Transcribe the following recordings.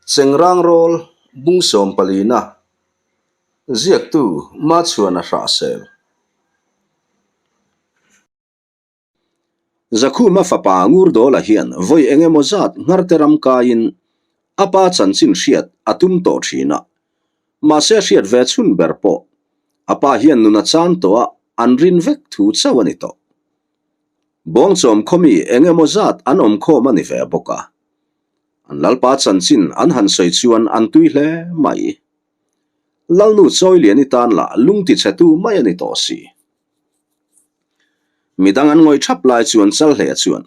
Chengrang rawl bung sawmpalina ziaktu Machhuana Hrahsel. Zakhuma fapa Ngurdawla hian vawi eng emaw zat ngharte ram kaiin a pa chanchin hriat a tum tawh thin a. Mahse hriat ve chhun ber pawh a pa hian nun a chan tawh a an rin vek thu chauh a ni tawh. Bawngchawm khawmi eng emaw zat an awm khawm a ni ve bawk a. An lalpa chanchin an han sawi chuan an tui hle mai. Lalnu Chawiliani tan lah lung tichhetu mai a ni tawh si. Midang an ngawih thap lai chuan Chalhleia chuan,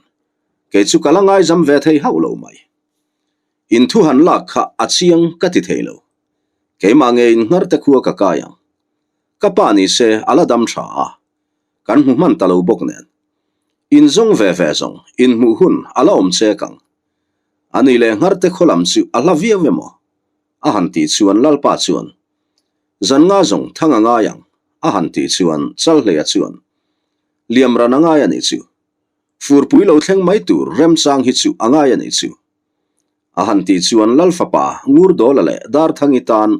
Kei chu ka la ngaizam ve thei hauh lo mai. In thu han lak kha a chiang ka ti thei lo. Keimah nge in nghar te khua ka kai ang. Ka pa ni se a la dam tha a, kan hmu hman ta lo bawk nen. In zawng ve ve zawng in hmuh hun a la awm chek ang. A ni leh nghar te khaw lam chu a hla viau emaw? A han tih chuan Lalpa chuan, Zan nga zawng thang a ngai ang, a han tih chuan Chalhleia chuan, Liam ran a ngai a nih chu. Furpui lo thleng mai tur remchang hi chu a ngai a nih chu. A han tih chuan Lal fapa Ngurdawla leh Darthangi tan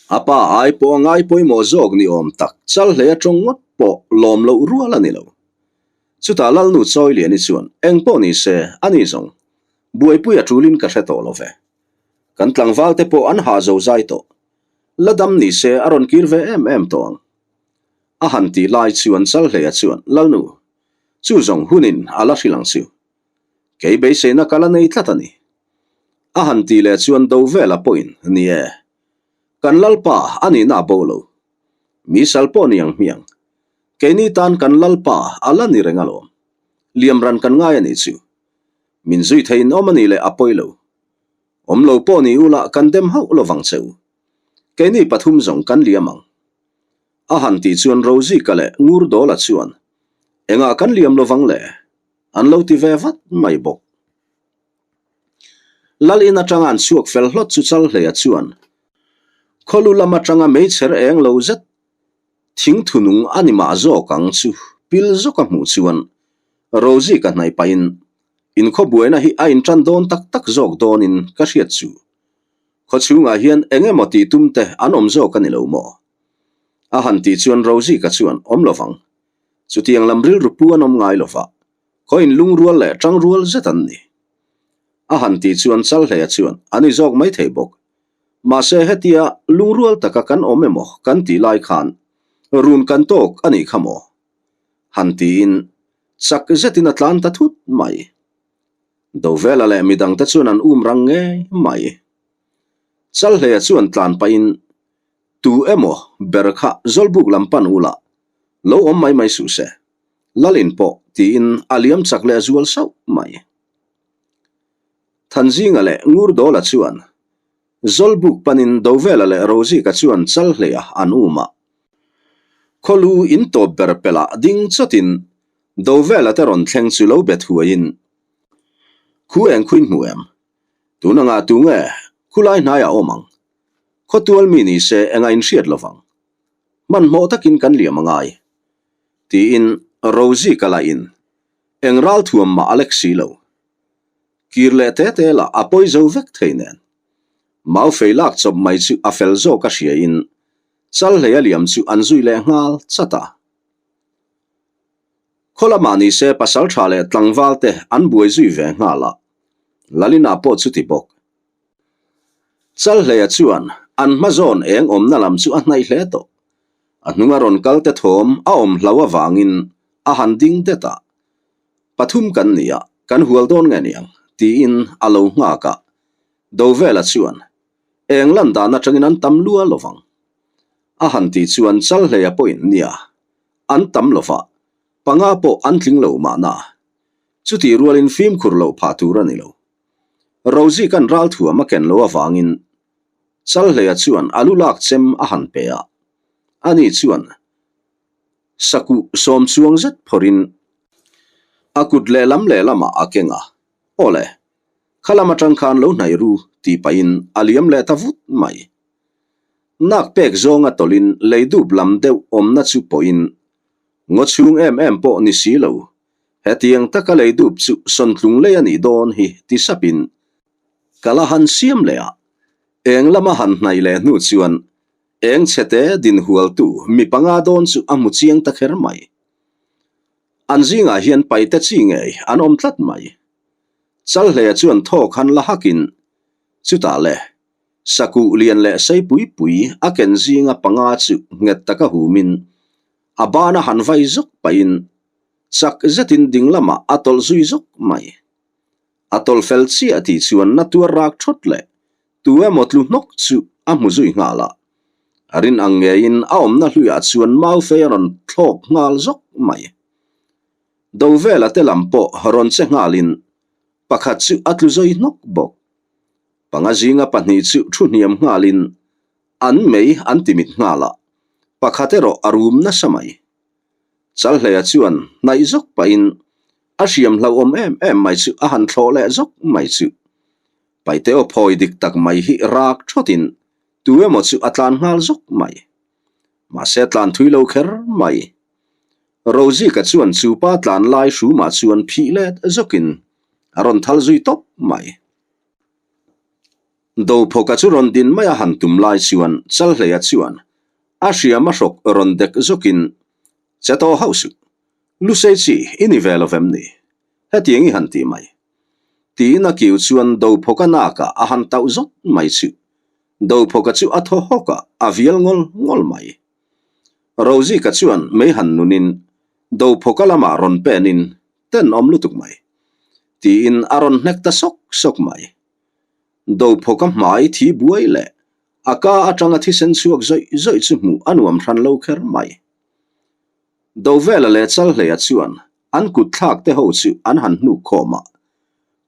a pa ai pawh a ngai pawimawh zawk ni awm tak Chalhleia tawng ngawt pawh lawm loh rual a ni lo. Chutah Lalnu Chawiliani chuan eng pawh ni se a ni zawng buaipui a tulin ka hre tawh lo ve. Kan tlangval te pawh an hah zo zai tawh. La dam ni se a rawn kir ve em em tawh ang. A han tih lai chuan Chalhleia chuan Lalnu chu zawng hunin a la hrilh ang chu. Kei beiseina ka la nei tlat a ni. A han tih leh chuan do vela pawhin ni e. Kan Lalpa a nihna a bo lo. Mi sal pawh ni ang hmiang. Keini tan kan Lalpa a la ni reng alawm. Liam ran kan ngai a nih chu. Min zui theiin awm a nih leh a pawi lo. Awm lo pawh ni ula kan dem hauh lovang che u. Keini pathum zawng kan liam ang. A han tih chuan Rozika leh Ngurdawla chuan engah kan liam lovang le? An lo ti ve vat mai bawk. Lal in atanga an chhuak fel hlawt chu Chalhleia chuan khawlu lam atanga meichher eng lo zet thing thunung a ni mah zawk ang chu pil zawk a hmuh chuan Rozika hnaih pahin inkhaw buaina hi a intan dawn tak tak zawk dawnin ka hriat chu. Khaw chhungah hian eng emaw tih tum te an awm zawk a ni lo maw? A han tih chuan Rozika chuan awm lovang. Chutiang lam rilru pu an awm ngai lova, khaw in lungrual leh tangrual zet an ni. A han tih chuan Chalhleia chuan a ni zawk mai thei bawk. Mahse hetia lungrual taka kan awm emaw kan tih lai khan run kan tawk a nih kha maw? Han tiin chak zetin a tlan ta thut mai. Dovela leh midangte chuan an um rang ngei mai. Chalhleia chuan tlan pahin Tu emaw ber kha Zawlbuk lam pan ula, lo awm mai mai suh se, Lalin pawh tiin a liam chak leh zual sauh mai. Thanzinga leh Ngurdawla chuan Zawlbuk panin Dovela leh Rozika chuan Chalhleia an um a. Khawlu in tawp ber pelah ding chawtin Dovela te rawn thleng chu lo bet huaiin, Khu eng khuin hmu em? Tun anga tu nge khulai hnaiah awm ang? Khawtual mi ni se enga inhriat lo vang. Hmanhmawh takin kan liam a ngai. Tiin Rosie ka lahin eng ral thuam mah a lek si lo. Kir leh te te lah a pawi zo vek thei nen. Mau fei lak chawp mai chu a fel zawk a hriain Chalhleia liam chu an zui leh nghal chat a. Khaw lamah ni se pasal tha leh tlangval te an buai zui ve nghal a, Lalina pawh chuti bawk. Chalhleia chuan an hma zawn eng awmna lam chu a hnaih hle tawh. A hnunga rawn kal te thawm a awm hlo avangin a han ding det a. Pathum kan ni a, kan hual dawn nge niang? tiin a lo nghak a. Dovela chuan eng lan dan atangin an tam lua lovang. A han tih chuan Chalhleia pawhin nia, an tam lova, panga pawh an tling lo mahna. Chutih rualin fimkhur loh phah tur a ni lo. Rosie kan ral thuam a ken lo avangin Chalhleia chuan a lu lak chem a han pe a, ani chuan sakuh sawm chuang zet phawrhin a kut lehlam lehlamah a keng a, Awle, khalam atang khan lo hnaih ru tih pahin a liam leh ta vut mai. Nak pek zawnga tawlhin lei dup lam deuh awmna chu pawhin ngaw chhung em em pawh ni si lo Hetiang taka lei dup chu sawntlung lei a nih dawn hi ti sapin. Kal a han siam leh a, eng lama han hnaih leh hnu chuan eng chhete din hualtu mi panga dawn chu a hmu chiang ta kher mai. An zingah hian paite chi ngei an awm tlat mai. Chalhleia chuan thawk han la hakin, Chutah le, sakuh lian leh sei pui pui a ken zinga panga chu nghet taka humin a bana han vai zawk pahin chak zetin ding lamah a tawlh zui zawk mai. A tawlh fel chiah tih chuan na tuar rak thawt leh tu emaw tlu hnawk chu a hmu zui nghal a. A rin ang ngeiin a awmna hluiah chuan mau fei a rawn thlawk nghal zawk mai. Dovela te lam pawh rawn che nghalin pakhat chu a tlu zawi hnawk bawk. Panga zinga pahnih chu thu hniam nghalin an mei an ti mit nghal a, pakhat erawh a rum nasa mai. Chalhleia chuan hnaih zawk pahin a hriam hlauhawm em em mai chu a han thlawh leh zawk mai chu. Paite aw phawi dik tak mai hi rak thawtin tu emaw chu a tlan nghal zawk mai. Mahse tlan thui lo kher mai. Rozika chuan chu pa tlan lai hrumah chuan phih let zawkin a rawn thal zui tawp mai. Dophawka chu rawn din mai a han tum lai chuan Chalhleia chuan a hriam a hrawk rawn dek zawkin, Che tawh hauh suh, Lusei chi i ni ve lo vem ni? Hetiang i han ti mai. Tiin a kiu chuan Dophawka nakah a han tauh zawt mai chu. Dophawka chu a thaw hawk a, a vial ngawl ngawl mai. Rozika chuan mei han nunin Dophawka lamah rawn penin, Tenawm lutuk mai. Tiin a rawn hnek ta sawk sawk mai. Dophawka hmai thi buai leh a ka atanga thisen chhuak zawih zawih chu hmuh a nuam hran lo kher mai. Dovela leh Chalhleia chuan an kut thlak te ho chu an han hnuk khawm a,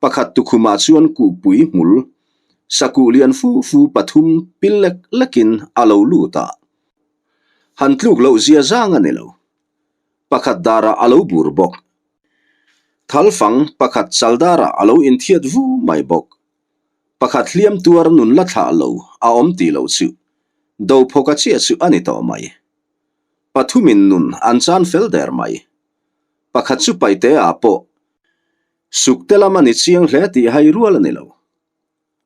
pakhat tukhumah chuan kuhpui hmul sakuh lian fu fu pathum pil lek lekin a lo lut a, han tluk loh zia zang a ni lo. Pakhat darah a lo bur bawk. Thalfang pakhat chal darah a lo inthiat vu mai bawk. Pakhat hliam tuar nun la thlah lo a awm tih loh chu Dophawka chiah chu a ni tawh mai. Pathumin nun an chan fel der mai. Pakhat chu paite ah pawh sukte lam a ni chiang hle tih hai rual a ni lo.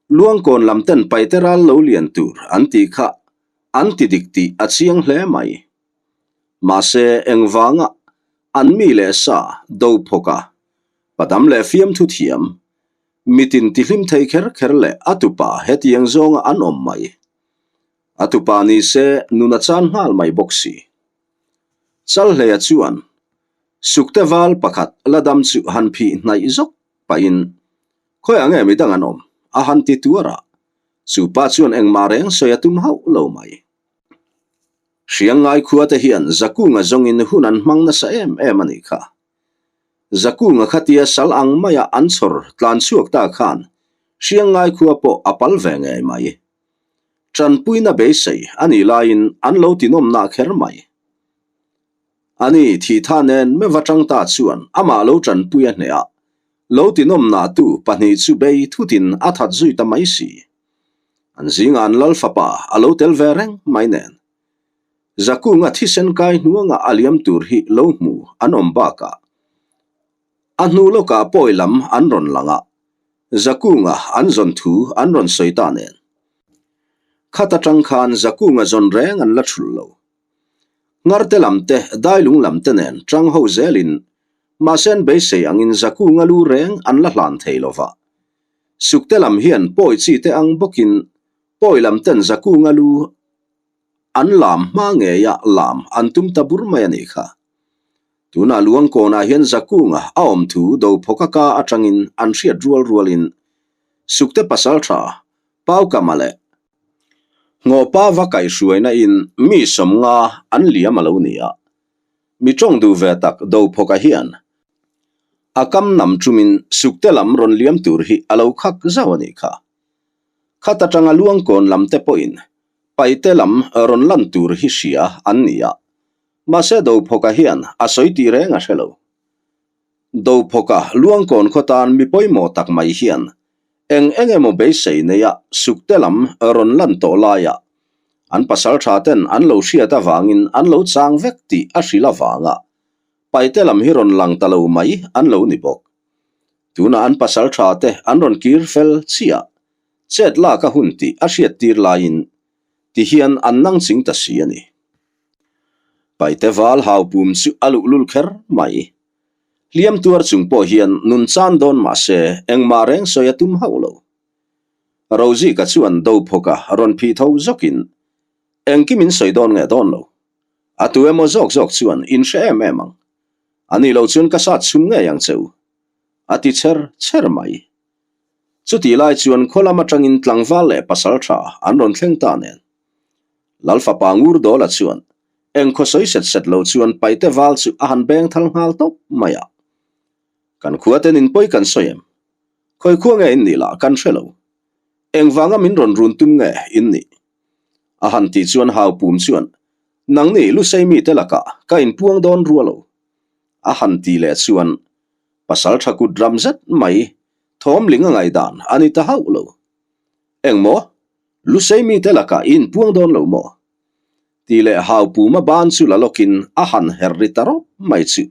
Luangkawn lam ten paite ral lo lian tur an tih kha an ti dik tih a chiang hle mai. Mahse engvanga an mi leh sa Dophawka padam leh fiamthu thiam mitin tihlim thei kher kher leh a tupa hetiang zawnga an awm mai. A tupa ni se nun a chan nghal mai bawk si. Chalhleia chuan Sukte val pakhat la dam chu han phih hnaih zawk pahin khawiah nge midang an awm a han ti tuar a, chu pa chuan engmah reng sawi a tum hauh lo mai. Hriangngai khua te hian Zakunga zawngin hun an hmang nasa em em a nih kha. Zakunga khatia sal ang maia an chhawr tlan chhuak ta khan Hriangngai khua pawh a pal ve ngei mai. Tanpuina beisei a nih laiin an lo tinawmna kher mai. Ani thitha nen meuh atang ta chuan amah lo tanpui a hneh a, lo tinawmna tu pahnih chu bei thutin a that zui ta mai si. An zingah an lal fapa a lo tel ve reng mai nen. Zakunga thisen kai hnuanga a liam tur hi lo hmu an awm bakah a hnu lawkah pawi lam an rawn lang a, Zakunga an zawn thu an rawn sawi ta nen. Khat atang khan Zakunga zawn reng an la thulh lo. Ngarte lam te, dailung lam te nen tang ho zelin mahse an beisei angin Zakunga lu reng an la hlan thei lo va. Sukte lam hian pawi chi te ang bawkin pawi lam ten Zakunga lu An lam hma ngeia lam an tum ta bur mai a nih kha. Tunah Luangkawnah hian Zakunga a awm thu Dophawka ka atangin an hriat rual rualin Sukte pasaltha Paukama leh Nghawpa va kaihhruaina in mi sawmnga an liam a lo ni a. Mi tawng duh ve tak Dophawka hian a kam nam tumin Sukte lam rawn liam tur hi a lo khak zauh a nih kha. Khat atanga Luangkawn lam te pawhin Paite lam rawn lan tur hi hria an ni a, mahse Dophawka hian a sawi tih reng a hre lo. Dophawka Luangkawn khaw tan mi pawimawh tak mai hian eng eng emaw beisei neia Sukte lam rawn lan tawh laiah an pasal tha ten an lo hriat avangin an lo chang vek tih a hrilh avanga Paite lam hi rawn lang ta lo mai an lo ni bawk. Tunah an pasal tha te an rawn kir fel chiah. Chet lak a hun tih a hriattir laiin ti hian an nang ching ta si a ni. Paite val hau pum chu a luhlul kher mai. Hliam tuar chung pawh hian nun chan dawn mah se engmah reng sawi a tum hauh lo. Rozika chuan do phawka rawn phih tho zawkin engkim in sawi dawn nge dawn lo. A tu emaw zawk zawk chuan in hre em em ang. A nih loh chuan ka sat chhum ngei ang che u. A ti cher cher mai. Chutih lai chuan khaw lam atangin tlangval leh pasal tha an rawn thleng ta nen. Lal fapa Ngur Dawla chuan eng khaw sawi set set lo chuan paite val chu a han beng thal nghal tawp mai a. Kan khua ten in pawi kan sawi em? Khawi khua nge in nih lah kan hre lo. Engvanga min rawn run tum nge in nih? A han tih chuan hau pum chuan nangni Lusei mite lakah ka inpuang dawn rua lo. A han tih leh chuan Pasal tha kut ram zet mai thawmling a ngaihdan a ni ta hauh lo. Engmaw? Lusei mite lakah i inpuang dawn lo maw? Tih leh Haupuma ban chu la lawkin a han her ri ta rawp mai chu.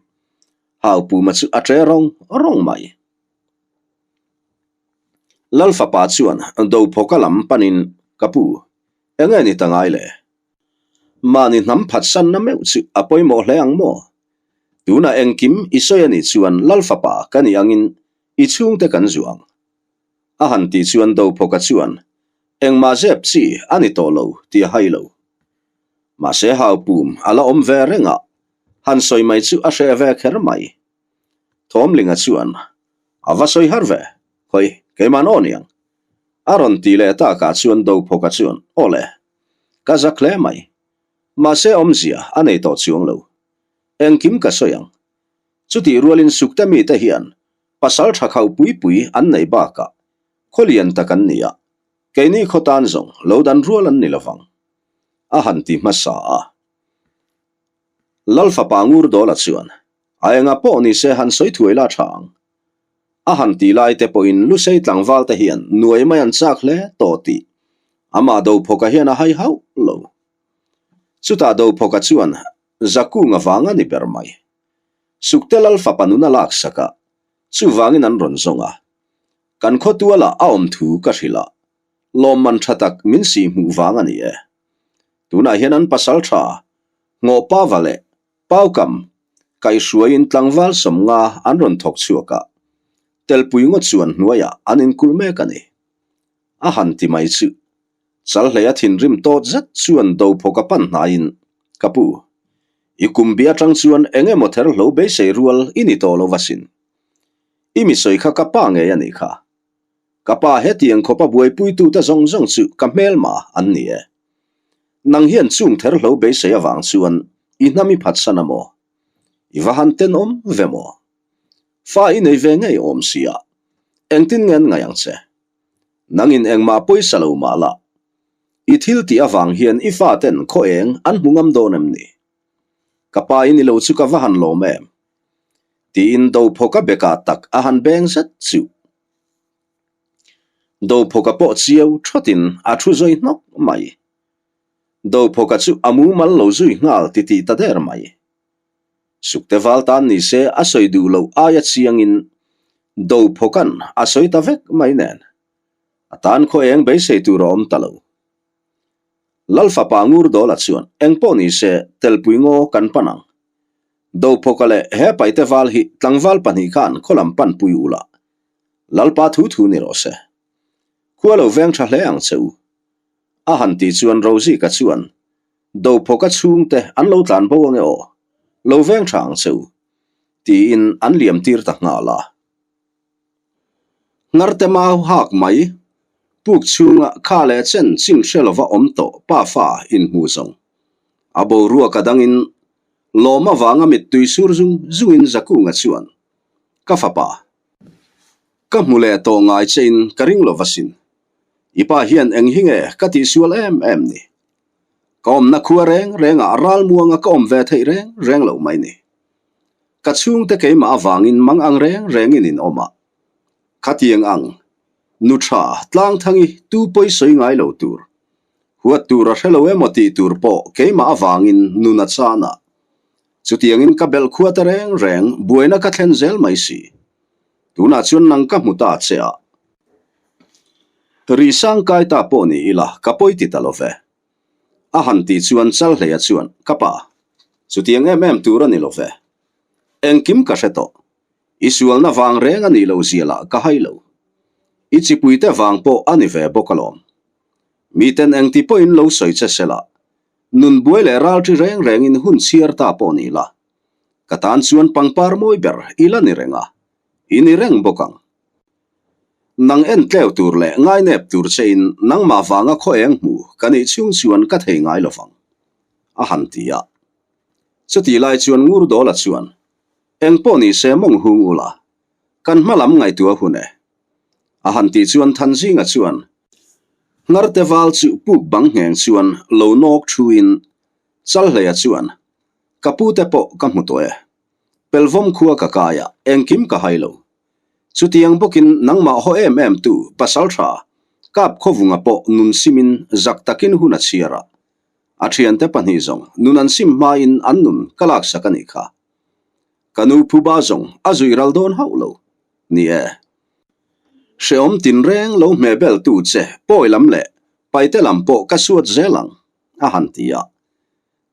Haupuma chu a ṭe rawng rawng mai. Lal fapa chuan Dophawka lam panin, Ka pu, enge ni ta ngai le? Mahni hnam phatsanna meuh chu a pawimawh hle ang maw? Tunah engkim i sawi a nih chuan Lal fapa ka nih angin i chhungte kan zuah ang. A han tih chuan Dophawka chuan engmah zep chi a ni tawh lo tih a hai lo. Mahse Haupum a la awm ve reng a, han sawi mai chu a hreh ve kher mai. Thawmlinga chuan a va sawi har ve, Khawi, keimah an aw niang. A rawn ti leh takah chuan Dophawka chuan, Aw le, ka zak hle mai. Mahse awmzia a nei tawh chuang lo. Engkim ka sawi ang. Chutih rualin Sukte mite hian pasal tha khauh pui pui an nei bakah khaw lian tak an ni a, keini khaw tan zawng lo dan rual an ni lovang. A han ti hmasa a. Lal fapa Ngurdawla chuan, A enga pawh nise han sawi thuai la tha ang. A han ti lai te pawhin Lusei tlangval te hian nuai mai an chak hle tawh tih amah Dophawka hian a hai hauh lo. Chutah Dophawka chuan Zakunga vang a ni ber mai. Sukte Lal fapa nun a laksak a, chuvangin an rawn zawng a. Kan khawtualah a awm thu ka hrilh a, lawmman tha tak min sih hmuh vang a ni e. Tunah hian an pasal tha Nghawhpava leh Paukam, kaihhruaiin tlangval sawmnga an rawn thawk chhuak a, telpui ngawt chuan hnuaiah an inkulh mek a ni. A han ti mai chu. Chalhleia thinrim tawt zet chuan Dophawka pan hnaiin, Ka pu, i kum bi atang chuan eng emaw ther hlo beisei rual i ni tawh lo va sin. I mi sawi kha ka pa ngei a nih kha. Ka pa hetiang khawpa buaipuitute zawng zawng chu ka hmelma an ni e. Nang hian chung ther hlo beisei avang chuan i hnam i phatsan a maw? I va han tenawm ve maw? Fa i nei ve ngei awm sia, engtin nge an ngaih ang che? Nangin engmah pawisa lo mah la, i thil tih avang hian i faten khaw eng an hmu ngam dawn em ni? Ka pa i ni lo chu ka va han lawm em? Tiin Dophawka bekah tak a han beng zet chu. Dophawka pawh chiau thawtin a thu zawi hnawk mai. Dophawka chu a mumal lo zui nghal titih ta der mai. Sukte val tan ni se a sawi duh loh aia chiangin Dophawka'n a sawi ta vek mai nen. A tan khaw eng beisei tur a awm ta lo. Lal fapa Ngurdawla chuan engpawh ni se telpui ngaw kan pan ang. Dophawka leh he paite val hi tlangval pahnih khan khaw lam panpui ula Lalpa thu thu ni rawh se. Khua lo veng tha hle ang che u. A han tih chuan Rozika chuan, Dophawka chhungte an lo tlan bo ange aw, lo veng tha ang che u, tiin an liam tir ta nghal a. Ngharte mau hak mai, puk chhunga kha leh chen chin hre lova awm tawh pafa inhmu zawng. A boruak a dangin lawm avanga mittui sur zung zungin Zakunga chuan, Ka fapa, ka hmu leh tawh ngai chein ka ring lo va sin. I pa hian eng hi nge ka tihsual em em ni? Ka awmna khua reng rengah ralmuanga ka awm ve theih reng reng lo mai ni. Ka chhungte keimah avangin mang ang reng rengin in awm a. Khatiang ang, nu tha tlangthangi tu pawi sawi ngai lo tur, huat tur a hre lo emaw tih tur pawh keimah avangin nun a chan a. Chutiangin ka belh khua ta reng reng buaina ka thlen zel mai si. Tunah chuan nang ka hmu ta che a. Ri sang kai ta pawh ni ila ka pawi ti ta lo ve. A han tih chuan Chalhleia chuan, Ka pa, chutiang em em tur a ni lo ve. Engkim ka hre tawh. I sualna vang reng a nih loh zia lah ka hai lo. I chipuite vang pawh a ni ve bawk alawm. Miten engti pawhin lo sawi che se la, nun buai leh ralṭi reng rengin hun chhiar ta pawh ni la, ka tan chuan pangpar mawi ber i la ni reng a, i ni reng bawk ang. Nang en tleu tur leh ngainep tur chein nangmah vanga khaw eng hmu ka nih chhung chuan ka thei ngai lo vang, a han ti a. Chutih lai chuan Ngurdawla chuan, Eng pawh ni se mawng hung ula, kan hma lam ngaihtuah hun e. A han tih chuan Thanzinga chuan Ngarte val chu puk bang ngheng chuan lo nawk thuin Chalhleia chuan, Ka pute pawh ka hmu tawh e. Pelvawm khua ka kai a, engkim ka hai lo. Chutiang bawkin nangmah haw em em tu pasal tha Kap Khawvunga pawh nun simin zak takin hun a chhiar a. A thiante pahnih zawng nun an sim hmain an nun ka laksak a nih kha. Ka nu phuba zawng a zui ral dawn hauh lo. Ni e. Hreawm tinreng lo hmeh bel tu che pawi lam leh paite lam pawh ka suat zel ang, a han ti a.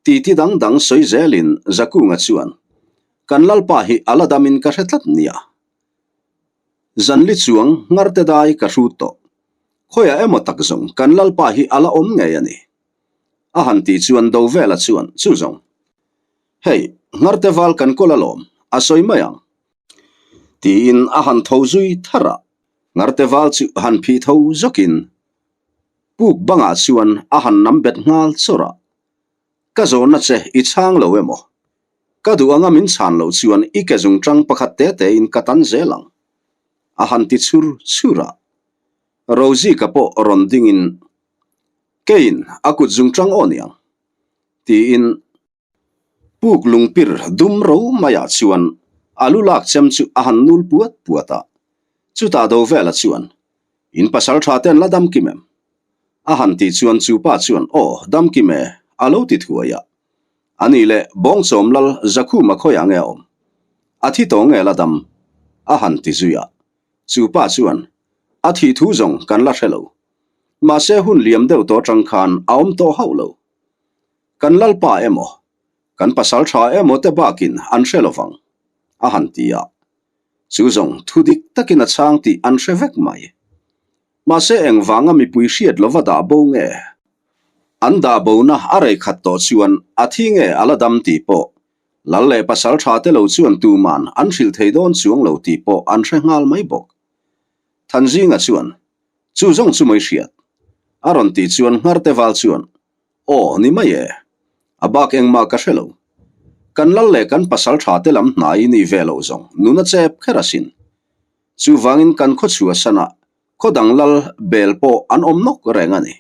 Titi dang dang sawi zelin Zakunga chuan, Kan Lalpa hi a la damin ka hre tlat nia. Zanli chuang ngarte dai ka hrut tawh. Khawiah emaw tak zawng kan Lalpa hi a la awm ngei a ni. A han tih chuan Dovela chuan, Chu zawng. Hei, ngarte val kan kawl alawm, a sawi mai ang. Tiin a han tho zui thar a, ngarte val chu han phih tho zawkin puk bangah chuan a han nam bet nghal chawrh a. Ka zawhna che i chhang lo emaw? Ka duh anga min chhan loh chuan i ke zungchang pakhat te tein ka tan zel ang, a han ti chhur chhur a. Rozika pawh rawn dingin, Keiin a kut zungchang aw niang, tiin puk lungpir dum ro maiah chuan a lu lak chem chu a han nul puat puat a. Chutah Dovela chuan, In pasal tha ten la dam kim em? A han tih chuan chu pa chuan, Aw, dam kim e, a lo ti thuai a. A nih leh Bawngchawm lal Zakhuma khawiah nge a awm? A thi tawh nge la dam? A han ti zui a. Chu pa chuan, A thih thu zawng kan la hre lo. Mahse hun liam deuh tawh atang khan a awm tawh hauh lo. Kan lalpa emaw, kan pasal tha emaw te bakin an hre lo vang, a han ti a. Chu zawng thu dik takin a chhang tih an hre vek mai. Mahse engvanga mipui hriat lova dah bo nge? An dah bona a rei khat tawh chuan a thi nge a la dam tih pawh Lal leh pasal tha te lo chuan tuman an hrilh thei dawn chuang lo tih pawh an hre nghal mai bawk. Thanzinga chuan, Chu zawng chu mai hriat. A rawn tih chuan Ngharte val chuan, Aw, ni mai e. A bak engmah ka hre lo. Kan lal leh kan pasal tha te lam hnai i nih ve loh zawng nun a chep kher asin. Chuvangin kan khaw chhuahsan ah khaw dang lal bel pawh an awm nawk reng a ni.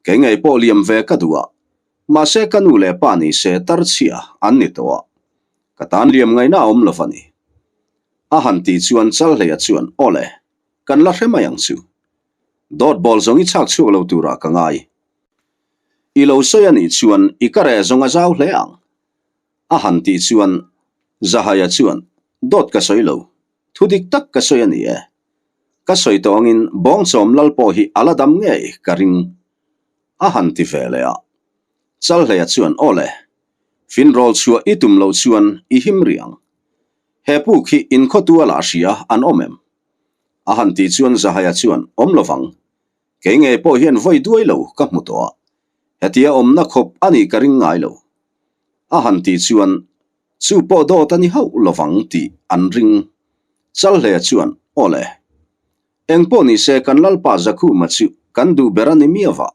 Kei ngei pawh liam ve ka duh a, mahse ka nu leh pa ni se tar chhia an ni tawh a, ka tan liam ngaihna a awm lo va ni. A han tih chuan Chalhleia chuan, Awle, kan la hre mai ang chu. Dawt bawl zawng i chhak chhuak lo turah ka ngai. I lo sawi a nih chuan i ka reh zawng a zau hle ang. A han tih chuan Zahaia chuan, Dawt ka sawi lo. Thu dik tak ka sawi a ni e. Ka sawi tawh angin Bawngchawm lal pawh hi a la dam ngei ka ring. A han ti ve leh a. Chalhleia chuan, Aw le, finrawl chhuah i tum loh chuan i him rih ang. He puk hi inkhawtua lah hria an awm em? A han tih chuan Zahaia chuan, Awm lovang. Kei ngei pawh hian vawi duai lo ka hmu tawh a, hetia awmna khawp a nih ka ring ngai lo. A han tih chuan chu pawh dawt a ni hauh lovang tih an ring. Chalhle chuan, Aw le. Eng pawh ni se kan Lalpa Zakhuma chu kan duh ber a ni miau va.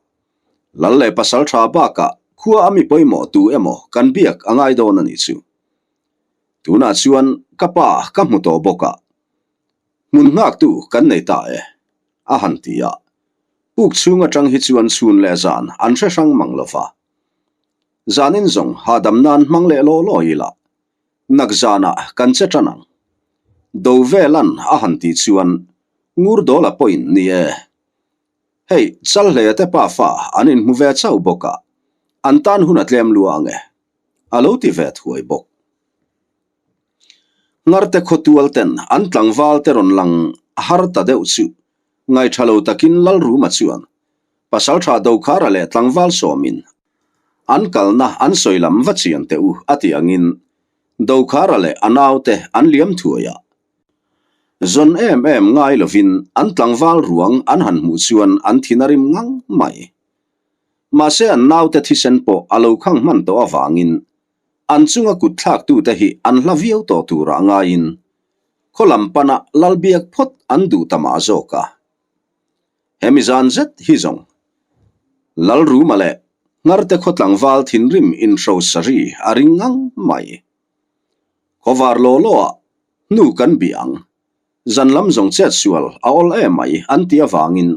Lal leh pasal tha bakah khua a mi pawimawh tu emaw kan biak a ngai dawn a nih chu. Tunah chuan ka pa ka hmu tawh bawk a. Hmun nghaktu kan nei ta e, a han ti a. Puk chhung atang hi chuan chhun leh zan an hre hrang mang lo va. Zanin zawng hahdam nan hmang leh law law ila, nak zanah kan che tan ang. Do velan a han tih chuan Ngurdawla pawhin ni e. Hei, Chalhleia te pafa an inhmu ve chauh bawk a, an tan hun a tlem lua ang e, a lo ti ve thuai bawk. Ngarte khawtual ten an tlangval te rawn lang har ta deuh chu. Ngaihṭha lo takin Lalruma chuan Pasalṭha Dokhara leh tlangval sawmin an kalna an sawi lam va chian teh u a tih angin Dokhara leh a naute an liam thuai a. Zawn em em ngai lovin an tlangval ruang an han hmuh chuan an thin a rim ngang mai. Mahse an naute thisen pawh a lo khang hman tawh avangin an chunga kut thlaktute hi an hla viau tawh turah ngaiin khaw lam pana lal biak phawt an duh ta mah zawk a. Hemi zan zet hi zawng Lalruma leh Ngarte khaw tlangval thinrim inhrosa ri a ring ngang mai. Khawvar law law ah hnu kan bih ang. Zan lam zawng chet sual a awl em mai an ti avangin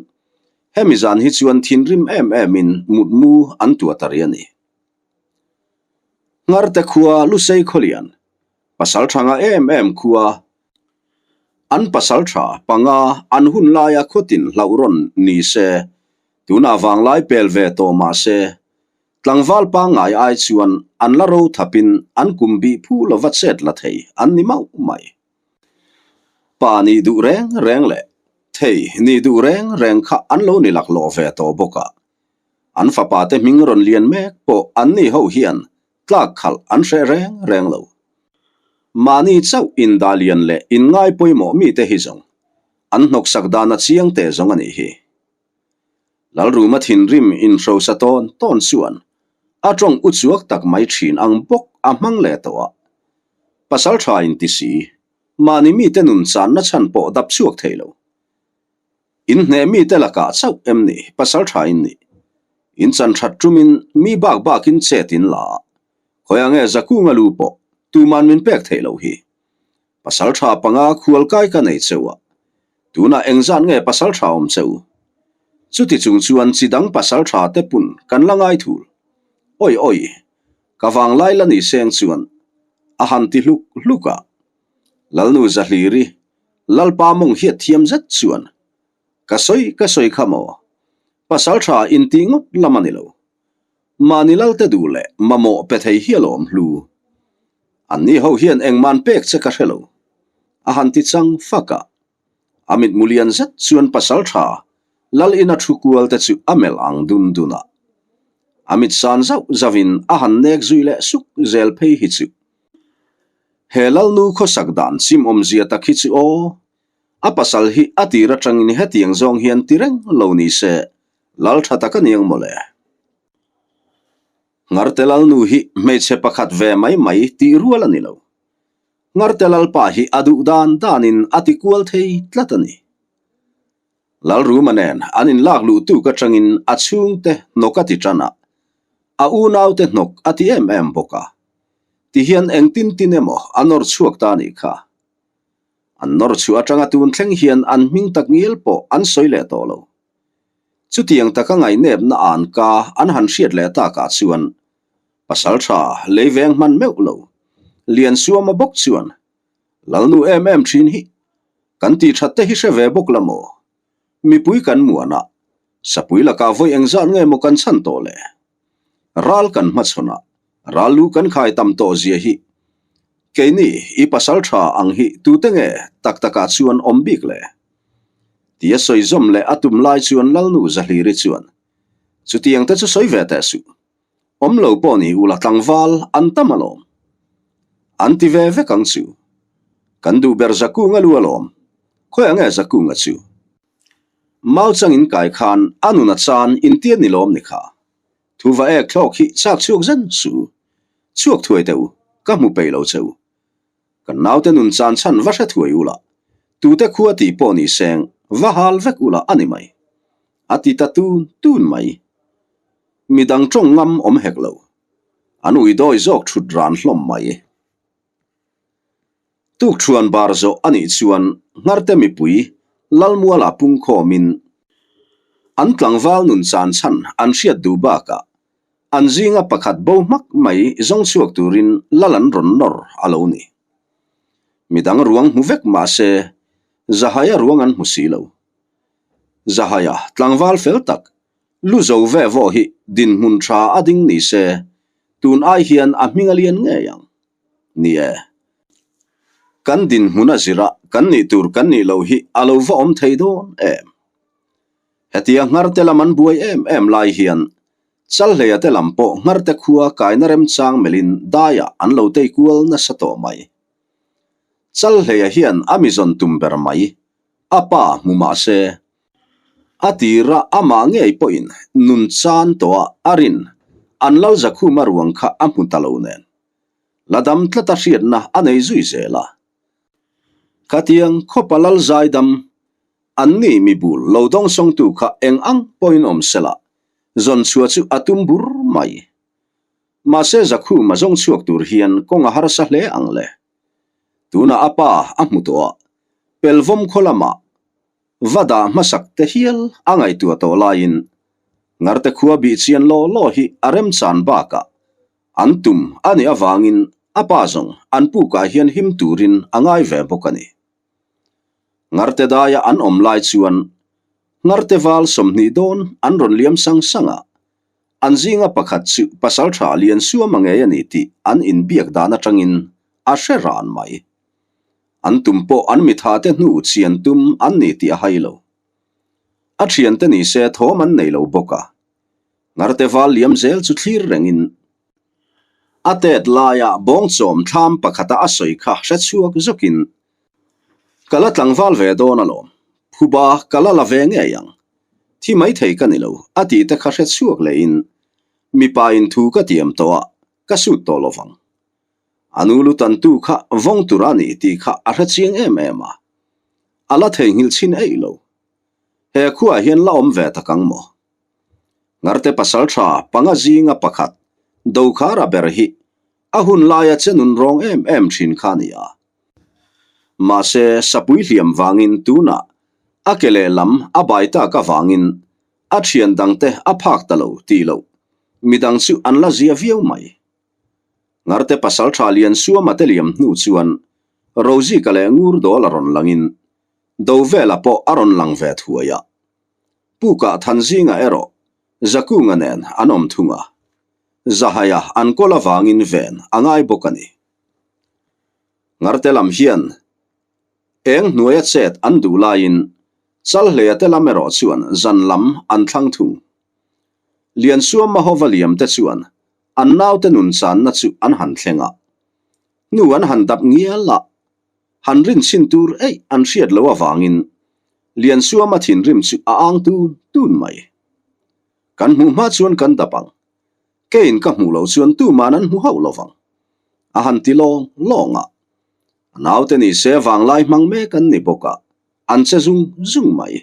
hemi zan hi chuan thinrim em em in mutmu an tuah ta ri a ni. Ngarte khua Lusei Khawlian pasal tha nga em em khua an pasal tha panga an hun laia khawtin hlauh rawn ni se tunah vanglai pel ve tawh mah se Tlangval pangngai ai chuan an la ro thapin an kum bih phu lova chet la thei an ni mauh mai. Pa nih duh reng reng leh thei nih duh reng reng kha an lo ni laklawh ve tawh bawk a. An fapa te hming rawn lian mek pawh an ni ho hian tlak khalh an hreh reng reng lo. Mahni chauh indah lian leh inngai pawimawh mite hi zawng an hnawksak dan a chiang teh zawng a nih hi. Lalruma thinrim inhrosa tawn tawn chuan a tawng u chuak tak mai thin ang bawk a hmang leh tawh a. Pasal tha in ti si, mahni mite nun channa chhan pawh dap chhuak thei lo. In hneh mite lakah chauh em ni pasal tha in nih? In chan that tumin mi bak bakin chet in la a, khawiah nge Zakunga lu pawh tuman min pek theih loh hi? Pasal tha panga khual kai ka nei cheu a, tunah engzat nge pasal tha awm cheu? Chuti chung chuan chi dang pasal tha te pun kan la ngai thul. Awi awi, ka vanglai la ni seng chuan a han ti hluk hluk a. Lalnu Zahliri, Lalpa mawng hiat thiam zet chuan, Ka sawi ka sawi kha maw? Pasal tha intih ngawt lam a ni lo. Mahni lalte duh leh mamawh pe thei hi alawm hlu. Anni ho hian engman pek che ka hre lo. A han ti chang fak a. A mitmu lian zet chuan pasal tha lal ina thu kual te chu a melh ang dun dun a. A mit san zauh zauhin a han nek zui leh suk zel phei hi chu. He lalnu khawsak dan chim awmzia tak hi chu aw. A pasal hi a tir atangin hetiang zawng hian ti reng lo ni se Lal tha tak a niang mawle. Ngarte Lalnu hi hmeichhe pakhat ve mai mai tih rual a ni lo. Ngarte Lalpa hi a duh dan danin a ti kual thei tlat a ni. Lalruma nen an inlak luh tuk atangin a chhungte hnawk a ti tan a, a unaute hnawk a ti em em bawk a. Tihian engtin tin emaw a nawr chhuak ta a nih kha. An nawr chhuah atanga tun thleng hian an hming tak ngial pawh an sawi leh tawh lo. Chutiang taka ngaihnepna an ka an han hriat leh takah chuan pasal tha lei veng hman meuh lo Liansuama bawk chuan Lalnu em em thin hi kan tih that te hi hre ve bawk la maw? Mipui kan muan a, sapui lakah vawi engzat nge maw kan chhan tawh le? Ral kan hmachhawn a, ral lu kan khai tam tawh zia hi keini i pasal tha ang hi tute nge tak takah chuan awm bik le? Tia sawi zawm leh a tum lai chuan Lalnu Zahliri chuan, Chutiang te chu sawi ve teh suh. Awm lo pawh ni ula tlangval an tam alawm. An ti ve vek ang chu. Kan duh ber Zakunga lu alawm. Khawiah nge Zakunga chu? Mau chang in kai khan a nun a chan intian ni lawm ni kha. Thu va ek thlawk hi chak chhuak zen suh. Chhuak thuai teh u, ka hmu peih lo che u. Kan naute nun chan chhan va hre thuai ula, tute khua tih pawh ni seng va hal vek ula a ni mai. A ti ta tun tun mai. Midang tawng ngam awm hek lo. An ui dawi zawk thut ran hlawm mai. Tukṭhuan bar zawh a nih chuan Ngharte mipui Lalmuala pungkhawmin an tlangval nun chan chhan an hriat duh bakah An zinga pakhat bo hmak mai zawng chhuak turin lal an rawn nawr a lo ni. Midang ruang hmu vek mah se Zahaia ruang an hmu si lo. Zahaia tlangval fel tak, lu zo ve vawh hi dinhmun tha a ding ni se tun ai hian a hming a lian ngei ang. Ni e. Kan dinhmun a zirah kan nih tur kan nih loh hi a lo va awm thei dawn em? Hetia Ngharte lam an buai em em lai hian Chalhleia te lam pawh Ngharte khua kaina remchang melhin daiah an lo tei kual nasa tawh mai. Chalhleia hian a mi zawn tum ber mai, a pa hmu mah se, a tira amah ngei pawhin nun chan tawha a rin an lal Zakhuma ruang kha a hmu ta lo nen. La dam tlata hriatna a nei zui zel a. Khatiang khawpa lal zaidam an ni mi bul lo dawngsawngtu kha eng ang pawhin awm sela, zawn chhuah chu a tum bur mai. Mahse Zakhuma zawng chhuak tur hian kawng a harsa hle ang le. Tunah a pa a hmu tawh a, Pelvawm khaw lamah va dah hmasak te hial a ngaihtuah tawh laiin Ngarte khua bih chian law law hi a remchan bakah an tum a nih avangin a pa zawng an pukah hian him turin a ngai ve bawk a ni. Ngarte daia an awm lai chuan Ngarte val 20 dawn an rawn liam sang sang a, an zinga pakhat chu pasal tha lian suam a ngei a ni tih an inbiak dan atangin a hre ran mai. An tum pawh an mitha te hnu chian tum an ni tih a hai lo. A thiante ni se thawm an nei lo bawk a, Ngarte val liam zel chu thlir rengin a tet laia bawngchawm thlam pakhata a sawi kha hre chhuak zawkin, Ka la tlangval ve dawn alawm, phuba ka la la ve ngei ang, thi maithei ka ni lo a tih te kha hre chhuak lehin mipa in thu ka tiam tawh a, ka sut tawh lovang. A nu lu tantu kha vawng tur a ni tih kha a hre chiang em em a, a la theihnghilh chhin eih lo. He khuaah hian la awm ve tak ang maw? Ngarte pasal tha panga zinga pakhat Dokhara ber hi a hun laia che nun rawng em em thin kha a ni a. Mahse, sapui hliam vangin tunah a ke lehlam a bai tak avangin a thian dangte a phak ta lo tih loh midang chu an la zia viau mai. Ngarte pasal tha lian suama te liam hnu chuan Rozika leh Ngurdawl a rawn langin Dovela pawh a rawn lang ve thuai a. Pukah Thanzinga erawh Zakunga nen an awm thung a, Zahaia an kawl avangin ven a ngai bawk a ni. Ngarte lam hian eng hnuaia chet an duh laiin Chalhleia te lam erawh chuan zan lam an thlang thung. Liansuamma hova liam te chuan an naute nun channa chu an han thleng a, hnu an han dap ngial a, Han rinchhin tur eih an hriat loh avangin Liansuama thinrim chu a ang tun tun mai. Kan hmuh hma chuan kan dap ang. Keiin ka hmuh loh chuan tuman an hmu hauh lo vang. A han ti lawng lawng a. A naute ni se vanglai hmang mek an ni bawk a, an che zung zung mai.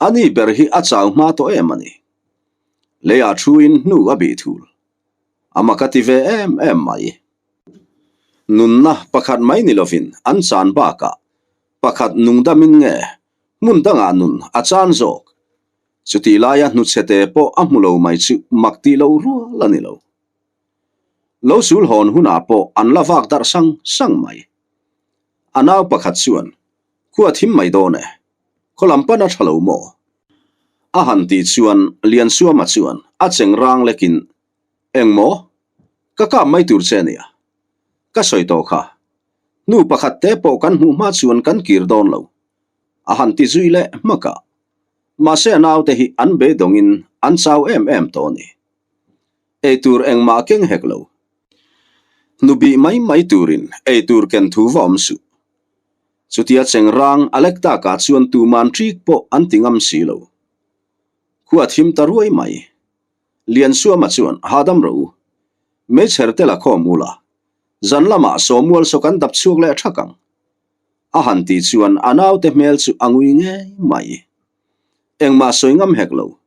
A ni ber hi a chau hma tawh em a ni. Leiah thuin hnu a bih thul. A mak a ti ve em em mai. Nunna pakhat mai ni lovin an chan bakah pakhat nungdamin nge hmun dangah nun a chan zawk. Chutih laia hnuchhete pawh a hmu lo mai chu mak tih loh rual a ni lo. Lo sul hawn hunah pawh an la vak darh sang sang mai. A nau pakhat chuan, Khua thim mai dawn e, khaw lam pan a tha lo maw? A han tih chuan Liansuama chuan a cheng rang lekin, Eng maw? Ka kap mai tur che ania. Ka sawi tawh kha. Nu pakhat te pawh kan hmuh hma chuan kan kir dawn lo. A han ti zui leh hmak a. Mahse a naute hi an beidawngin an chau em em tawh a ni. Eitur engmah keng hek lo. Hnubih mai mai turin eitur ken thu va awm suh. Chutia chengrang a lek takah chuan tuman ṭik pawh an ti ngam si lo. Khua thim ta ruai mai. Liansuama chuan hahdam rawh u. Meichher te la khawm u la. Zan lamah Sawmual saw kan dap chhuak leh ṭhak ang. A han tih chuan a naute hmel chu a ngui ngei mai. Engmah sawi ngam hek lo.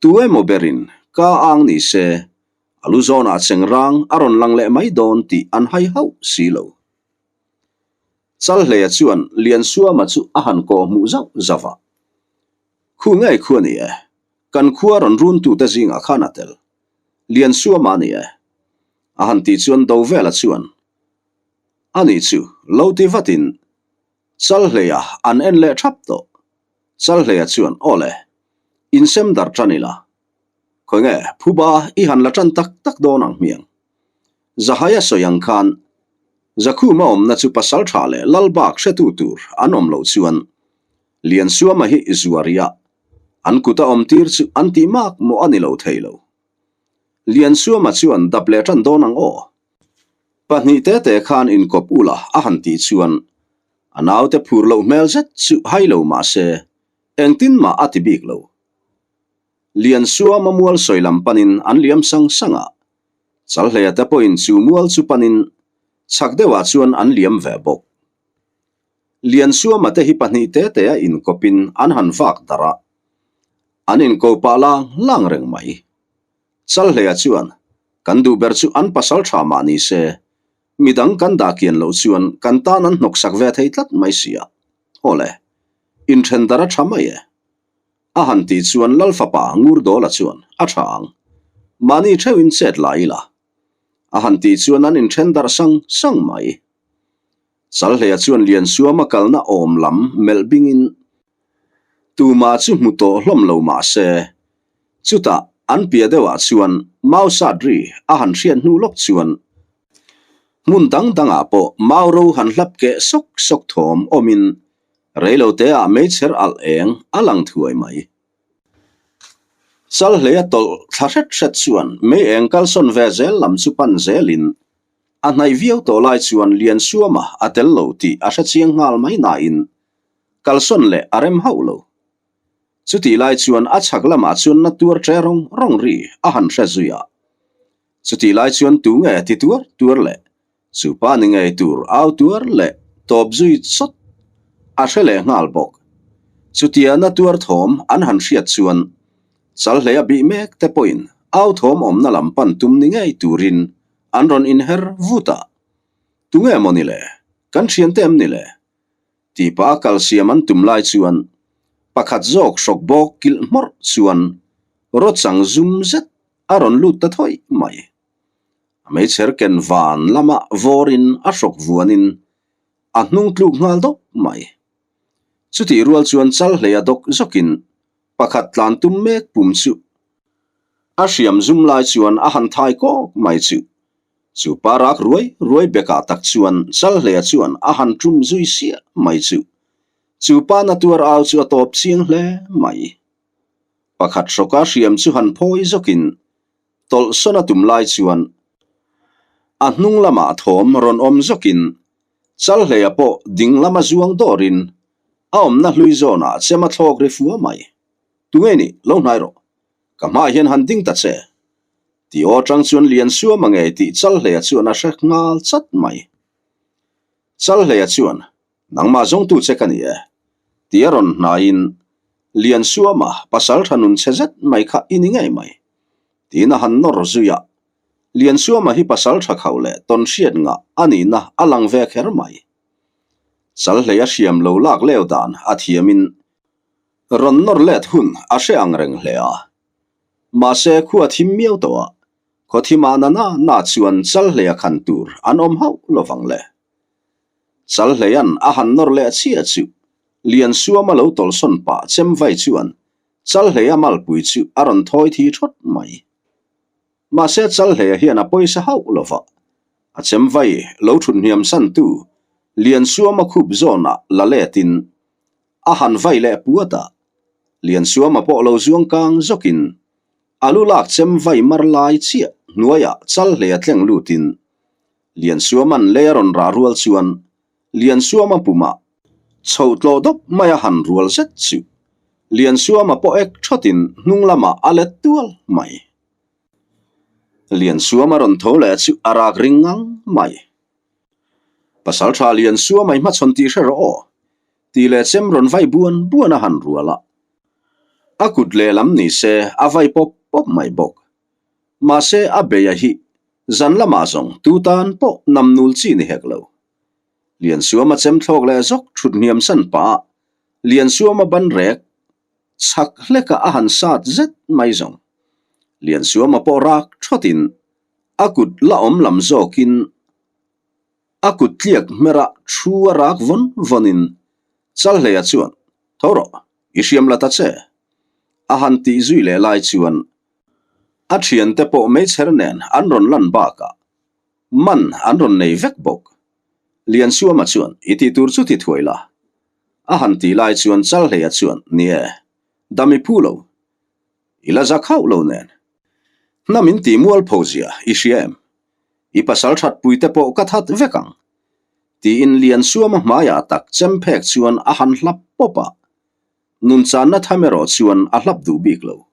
Tu emaw berin ka ang ni se, a lu zawnah chengrang a rawn lang leh mai dawn tih an hai hauh si lo. Chalhleia chuan Liansuama chu a han kawh hmuh zauh zauh a. Khu ngei khu a ni e, kan khua rawn runtute zingah khan a tel. Liansuama a ni e. A han tih chuan Dovela chuan, A nih chu, lo ti vatin Chalhleia an en leh thap tawh. Chalhleia chuan, Aw le, insem darh tan ila. Khawi nge, phuba i han la tan tak tak dawn ang hmiang. Zahaia sawi ang khan, Zakhuma awmna chu pasal tha leh lal bak hretu tur an awm loh chuan Liansuama hi zuaria. An kuta awm tir chu an tih mak mawh a ni lo thei lo. Liansuama chuan dap leh tan dawn ang aw. Pahnih te te khan inkawp ula a han tih chuan a naute phur loh hmel zet chu hai lo mah se engtin mah a ti bik lo. Liansuama mual sawi lam panin an liam sang sang a, Chalhleia te pawhin chu mual chu panin chhak deuhah chuan an liam ve bawk. Liansuama te hi pahnih te te a inkawpin an han vak darh a, an inko pah lang lang reng mai. Chalhleia chuan, Kan duh ber chu an pasal tha mah ni se, midang kan dah kian loh chuan kan tan an hnawksak ve thei tlat mai si a. Aw le, inthen darh a tha mai e. A han tih chuan Lal fapa Ngurdawla chuan, A tha ang. Mahni theuhin chet la ila. A han tih chuan an inthen darh sang sang mai. Chalhleia chuan Liansuama kalna awm lam melh bingin tumah chu hmu tawh hlawm lo mah se, chutah an piah deuhah chuan mau sat ri a han hriat hnu lawk chuan hmun dang dangah pawh mau ro han hlap keh sawk sawk thawm awmin reiloteah meichher alh eng a lang thuai mai. Chalhleia tawlh thla hret hret chuan mei eng kalsawn ve zel lam chu pan zelin A hnaih viau tawh lai chuan Liansuama a tel lo tih a hre chiang nghal mai nain kalsawn leh a rem hauh lo. Chutih lai chuan a chhak lamah chuan na tuar ṭe rawng rawng ri a han hre zui a. Chutih lai chuan tu nge ti tuar tuar leh chu pa ni ngei tur au tuar leh tawp zui chawt a hre leh nghal bawk. Chutia na tuar thawm an han hriat chuan Chalhlei a bih mek te pawhin au thawm awmna lam pan tum ni ngei turin An rawn inher vut a, Tunge maw ni le? Kan thiante em ni le? Tih pah a kal siam an tum lai chuan pakhat zawk hrawk bawk kilh hmawrh chuan rawchang zum zet a rawn lut ta thawih mai. A meichher ken van lama vawrin a hrawk vuanin a hnung tluk nghal dawp mai. Chutih rual chuan chal hleia dawk zawkin pakhat tlan tum mek pum chu A hriam zum lai chuan a han thai kawk mai chu. Chu pa rak ruai ruai bekah tak chuan Chalhleia chuan a han tum zui siah mai chu. Chu pa na tuar au chu a tawp chiang hle mai. Pakhat hrawka hriam chu han phawi zawkin tawlh sawn a tum lai chuan a hnung lamah thawm rawn awm zawkin Chalhleia pawh ding lama zuang dawrin a awmna hlui zawnah chem a thlawk ri fua mai. Tunge nih, lo hnai rawh. Ka hmaah hian han ding ta che. Tih aw atang chuan Liansuama ngei tih Chalhleia chuan a hre nghal chat mai. Chalhleia chuan, Nangmah zawngtu che ka ni e. Tih a rawn hnaiin, Liansuama, pasal tha nun chhe zet mai kha i ni ngei mai. Tiin a han nawr zui a. Liansuama hi pasal tha khauh leh tawn hriat ngah a nihna a lang ve kher mai. Chalhleia hriam lo lak leu dan a thiamin Rawn nawr let hun a hre ang reng hle a. Mahse khua thim miau tawh a, khaw thimah na na na chuan Chalhleia khan tur an awm hauh lovang le. Chalhleia'n a han nawr leh chiah chu Liansuama lo tawlhsawn pah chem vai chuan Chalhleia malpui chu a rawn thawi thi thawt mai. Mahse Chalhleia hian a pawisa hauh lova, a chem vai lo thut hniam santu Liansuama khup zawnah la letin A han vai leh puat a, Liansuama pawh lo zuang kang zawkin a lu lak chem vai mar lai chiah hnuaiah chal hlei a tleng lutin Liansuama'n lei a rawn rah rual chuan Liansuama pumah chho tlawh dawp mai a han rual zet chu Liansuama pawh ek thawtin hnung lamah a let tual mai. Liansuama rawn tho leh chu a rak ring ngang mai. Pasalṭha Liansuama i hmachhawn tih hre rawh aw. Tih leh chem rawn vai buan buan a han rual a, a kut lehlam ni se a vai pawp pawp mai bawk. Mahse a beia hi zan lamah zawng tu tan pawh nam nul chi ni hek lo. Liansuama chem thlawk leh zawk thut hniam san pah a, Liansuama ban rek chhak hleka a han sat zet mai zawng. Liansuama pawh rak thawtin a kut la awm lam zawkin A kut tliak hmera thu a rak vawn vawnin Chalhleia chuan, Tho rawh, i hriam la ta che. A han tih zui leh lai chuan a thiante pawh meichher nen an rawn lan bakah man an rawn nei vek bawk. Liansuama chuan, I tih tur chu ti thuai la. A han tih lai chuan Chalhleia chuan, Ni e. Dam i phu lo. I la zak hauh lo nen. Hnam in ti mualpho zia i hria em? I pasal that pui te pawh ka that vek ang. Tiin Liansuama hmaiah tak chem phek chuan a han hlap pawp a. Nunchanna tham erawh chuan a hlap duh bik lo.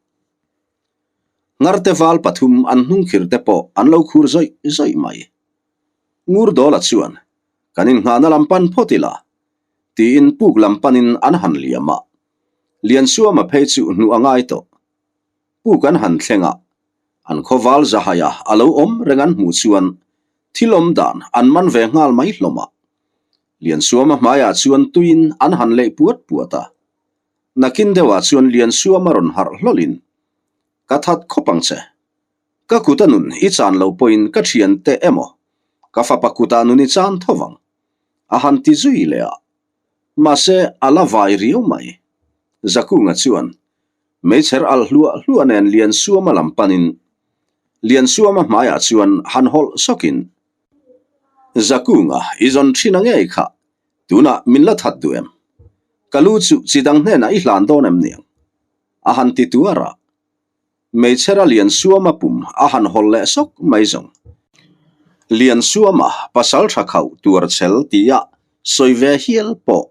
Ngarte val pathum an hnungkhir te pawh an lo khur zawih zawih mai. Ngurdawla chuan, Kan innghahna lam pan phawt ila, tiin puk lam panin an han liam a. Liansuama phei chu hnuh a ngai tawh. Puk an han thleng a, an khawval zahaia a lo awm reng an hmuh chuan thil awm dan an man ve nghal mai hlawm a. Liansuama hmaiah chuan tuiin an han leih puat puat a. Nakin deuhah chuan Liansuama rawn harh hlawlhin, Ka that khawp ang che. Ka kuta nun i chan lo pawhin ka thiante emaw ka fapa kutah nun i chan tho vang, a han ti zui leh a. Mahse, a la vai riau mai. Zakunga chuan meichher alh hluah hluah nen Liansuama lam panin Liansuama hmaiah chuan han hawlh sawkin, Zakunga, i zawn thin a ngei kha, tunah min la that duh em? Ka lu chu chi dang hnenah i hlan dawn em niang? a han ti tuar a. Meichhera Liansuama pum a han hawl leh sawk mai zawng. Liansuama pasal tha khauh tuar chhel tia sawi ve hial pawh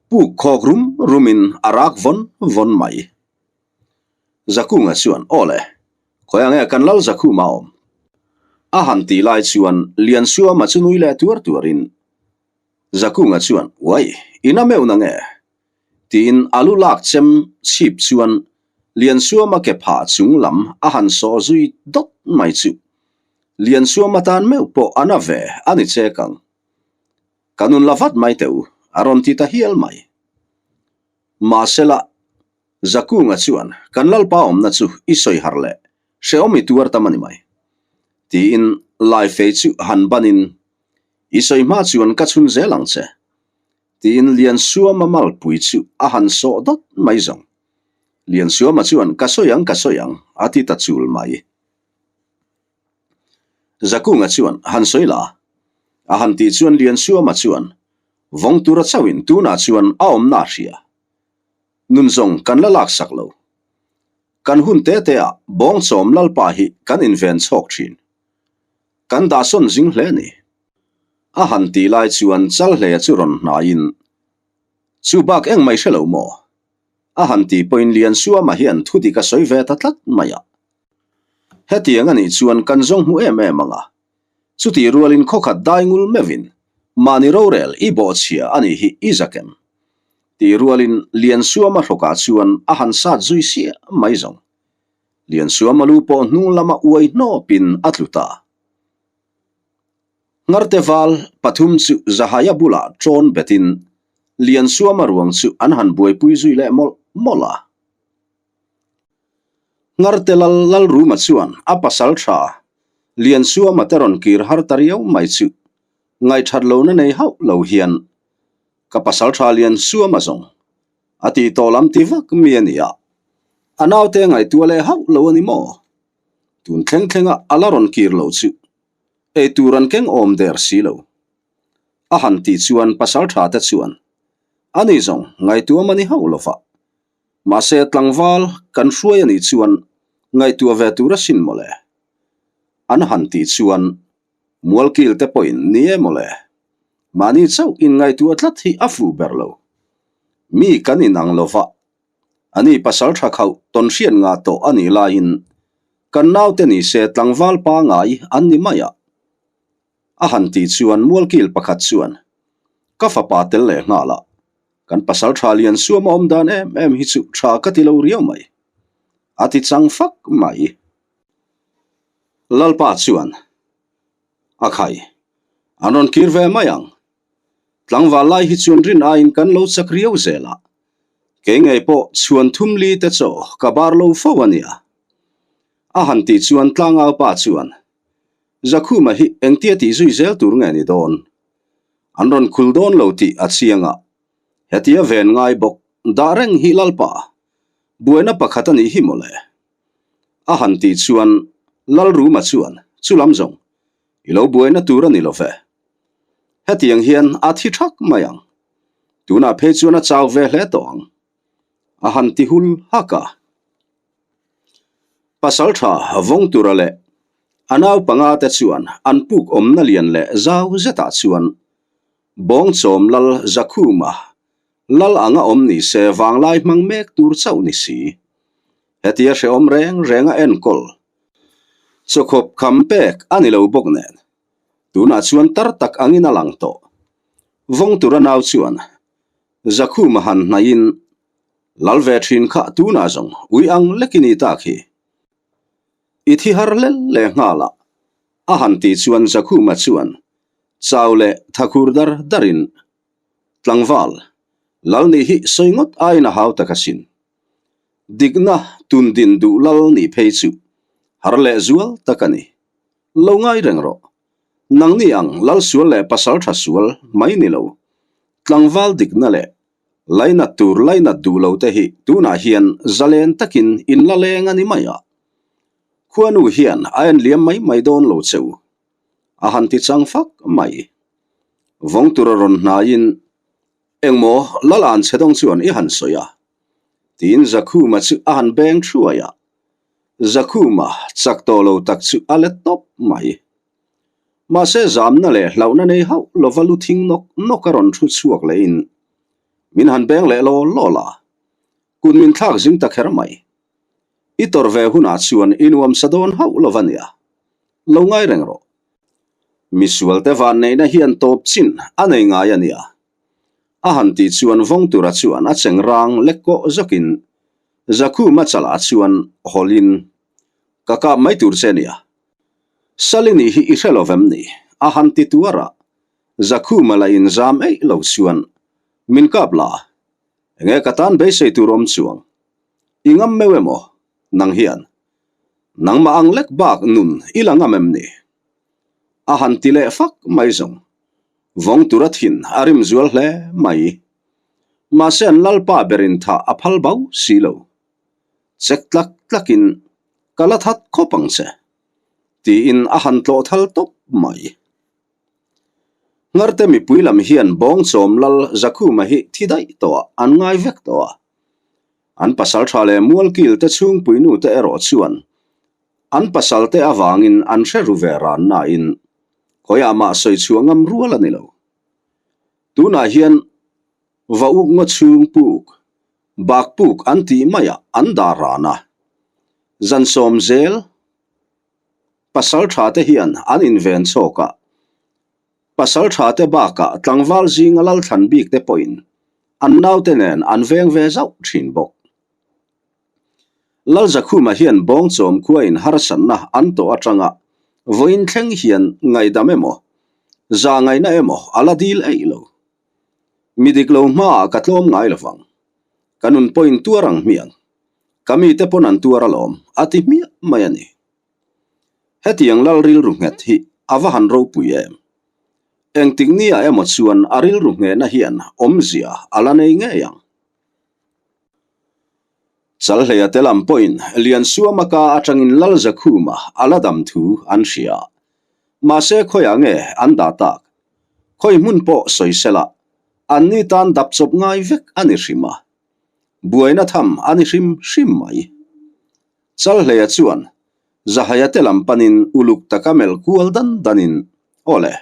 puk khawk rum rumin a rak vawn vawn mai. Zakunga chuan, Aw le, khawi ang e kan lal Zakhuma awm? A han tih lai chuan Liansuama chu nui leh tuar tuarin Zakunga chuan, Uai, i na meuh na nge? Tiin a lu lak chem chhip chuan Liansuama ke phah chung lam a han sawh zui dawt mai chu. Liansuama tan meuh pawh a na ve a ni chek ang. Ka nun la vat mai teh u, a rawn ti ta hial mai. Mahsela, Zakunga chuan kan Lalpa awmna chu i sawi harh leh hrehawm i tuar tam a ni mai. Tiin Laifei chu han banin, I sawi hma chuan ka chhun zel ang che. Tiin Liansuama malpui chu a han sawh dawt mai zawng. Liansuama chuan ka sawi ang ka sawi ang a ti ta chul mai. Zakunga chuan han sawi la a han tih chuan Liansuama chuan vawng tura chauhin tunah chuan a awmna a hria. Nun zawng kan la laksak lo. Kan hun te te ah bawngchawm lalpa hi kan inven chhawk thin. Kan dahsawn zing hle ni. A han tih lai chuan Chalhleia chu rawn hnaiin, Chu bak eng mai hre lo maw? A han tih pawhin Liansuama hian thu dik a sawi ve ta tlat mai a. Hetiang a nih chuan kan zawng hmu em em ang a. Chutih rualin khawkhat dai ngul meuhin mahni rorel i bawhchhia a nih hi i zakem. Tih rualin Liansuama hrawkah chuan a han sat zui siah mai zawng. Liansuama lu pawh hnung lama uai hnawpin a tlu ta. Ngarte val pathum chu Zahaia bulah ṭawn betin Liansuama ruang chu an han buaipui zui leh mawlh mawlh a. Ngarte lal Lalruma chuan a pasal ṭha Liansuama te rawn kir har ta riau mai chu ngaihṭhat lohna nei hauh lo hian ka pasal ṭha Liansuama zawng a tih tawh lam ti vak mi a ni a, a naute ngaihtuah leh hauh lo a ni maw? Tun thleng thlenga a la rawn kir lo chu ei tur an keng awm der si lo. A han tih chuan pasal tha te chuan a ni zawng ngaihtuah mani hauh lo va, mahse tlangval kan hruai a nih chuan ngaihtuah ve tur asin mawle. An han tih chuan Mualkil te pawhin ni e mawle. Mahni chauh inngaihtuah tlat hi a fuh ber lo. Mi kan inang lo va, Ani pasal tha khauh tawn hriat ngah tawh a nih laiin kan naute ni se tlangval pangai an ni mai a. A han tih chuan mualkil pakhat chuan ka fapa tel leh nghal a, kan pasal tha lian suam a awm dan em em hi chu tha ka ti lo riau mai. A ti chang fak mai. Lalpa chuan a khai an rawn kir ve mai ang. Tlangval lai hi chuan rin aiin kan lo chak riau zel a, kei ngei pawh chhuan thum li te chaw ka bar lo fo a nia. A han tih chuan tlangau pa chuan, Zakhuma hi engtia tih zui zel tur nge ni dawn? An rawn khul dawn lo tih a chiang a, hetia ven ngai bawk dah reng hi Lalpa buaina pakhat a nih hi mawle. A han tih chuan Lalruma chuan, Chulam zawng, I lo buaina tur a ni lo ve. Hetiang hian a thi thak mai ang. Tunah phei chuan a chau ve hle tawh ang. A han ti hul hak a. Pasalṭha Vawngtura leh a naupanga te chuan an puk awmna lian leh zau zetah chuan Bawngchawm Lal Zakhuma lal anga awm ni se vanglai hmang mek tur chauh ni si. Hetia hrehawm reng renga enkawl chawkhawp kham pek a ni lo bawk nen tunah chuan tar tak angin a lang tawh. Vawngtura nau chuan Zakhuma han hnaihin Lal ve thin kha tunah zawng ui ang lek i ni tak hi. I thi har lel leh nghal a, a han tih chuan Zakhuma chuan chau leh thakhur dar darin Tlangval, Lal nih hi sawi ngawt aiin a hau tak asin. Dikna tun din duh lal nih phei chu har leh zual tak a ni. Lo ngai reng rawh. Nangni ang lal sual leh pasal tha sual mai ni lo. Tlangval dikna leh Lainat tur lainat duh lo te hi tunah hian zalen takin in la leng a ni mai a. Khuanu hian a en liam mai mai dawn lo che u. A han ti chang fak mai. Vawng tura rawn hnaiin, Engmaw Lala'n che dawng chuan i han sawi a? Tiin Zakhuma chu a han beng thuai a. Zakhuma chak tawh lo tak chu a let tawp mai. Mahse zamna leh hlauhna nei hauh lova lu thing nawk nawk a rawn thu chhuak lehin min han beng leh law law la, kut min thlak zing ta kher mai. I tawrh ve hunah chuan i nuamsa dawn hauh lova nia, lo ngai reng rawh. Misualte vanneihna hian tawp chin a nei ngai a nia. A han tih chuan Vawngtura chuan a cheng rang lek kawh zawkin Zakhuma chalah chuan hawlhin, Ka kap mai tur che nia. Salini hi i hre lo vem ni? A han ti tuar a, Zakhuma la inzam eih lo chuan, Min kap la, enge ka tan beisei tur awm chuang? I ngam meuh emaw? Nang hian nangmah ang lek bak nun i la ngam em ni? A han ti leh fak mai zawng. Vawng tura thin a rim zual hle mai. Mahse an lalpa berin thah a phal bau si lo. Chek tlak tlakin ka la that khawp ang che, tiin a han tlawh thal tawp mai. Ngarte mipui lam hian Bawngchawm Lal Zakhuma hi thi daih tawh ah an ngai vek tawh a. An pasal tha leh Mualkil te chhungpui nu te erawh chuan an pasal te avangin an hre ru ve ran nain khawiah mah sawi chhuah ngam rual a ni lo. Tunah hian va uk ngaw chhung puk Bak puk an tih maiah an dah ran a, zan sawm zel pasal tha te hian an inven chhawk a, pasal tha te bakah tlangval zinga lalthlan bik te pawhin an naute nen an veng ve zauh thin bawk. Lalzakhuma hian Bawngchawm khuain harsatna an tawh atanga vawiin thleng hian ngaihdam emaw, zahngaihna emaw a la dil eih lo. Mi dik lo hmaah ka tlawm ngai lo vang. Ka nun pawhin tuar ang hmiang. Ka mite pawn an tuar alawm, a ti hmiah mai a ni. Hetiang lal rilru nghet hi a va han ropui em? Engtik nia emaw chuan a rilru nghehna hian awmzia a la nei ngei ang. Chalhleia te lam pawhin Liansuama ka atangin Lalzakhuma a la dam thu an hria. Mahse khawiah nge an dah tak? Khawi hmun pawh sawi sela, anni tan dap chawp ngai vek a ni hrim a. Buaina tham a ni hrim hrim mai. Chalhleia chuan Zahaia te lam panin uluk taka melh kual dan danin, Aw le,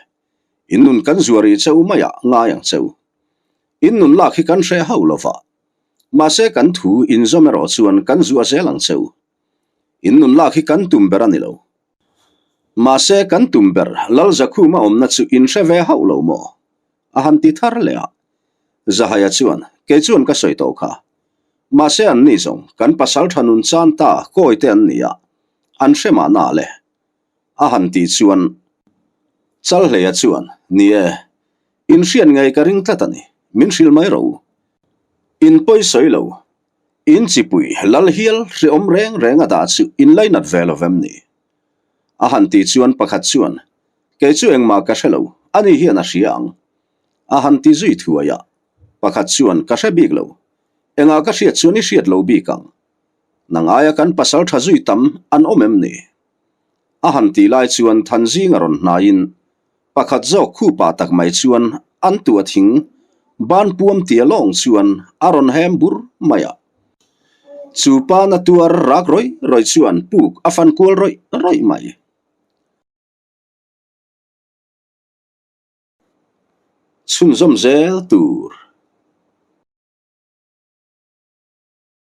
in nun kan zuar rih cheu maiah ngai ang cheu. In nun lak hi kan hre hauh lova, mahse kan thu inzawm erawh chuan kan zuah zel ang cheu. In nun lak hi kan tum ber a ni lo. Mahse kan tum ber Lalzakhuma awmna chu in hre ve hauh lo maw? A han ti thar leh a. Zahaia chuan, Kei chuan ka sawi tawh kha. Mahse an ni zawng, kan pasal tha nun chan ta kawi te an ni a, an hre mahna le. A han tih chuan Chalhleia chuan, Ni e, in hriat ngei ka ring tlat a ni, min hrilh mai rawh u. In pawi sawi lo, in chipui lal hial hreawm reng reng a dah chu in lainat ve lo vem ni? A han tih chuan pakhat chuan, Kei chu engmah ka hre lo, ani hian a hria ang. A han ti zui thuai a, pakhat chuan, Ka hre bik lo, engah ka hriat chuan i hriat lo bik ang. Nang aia kan pasal tha zui tam an awm em ni? A han tih lai chuan Thanzing a rawn hnaiin pakhat zawk khupa tak mai chuan an tuah thing ban puam tia lawng chuan a rawn hem bur mai a. Chu pa na tuar rak rawih rawih chuan puk a fan kual rawih rawih mai. Chhunzawm zel tur.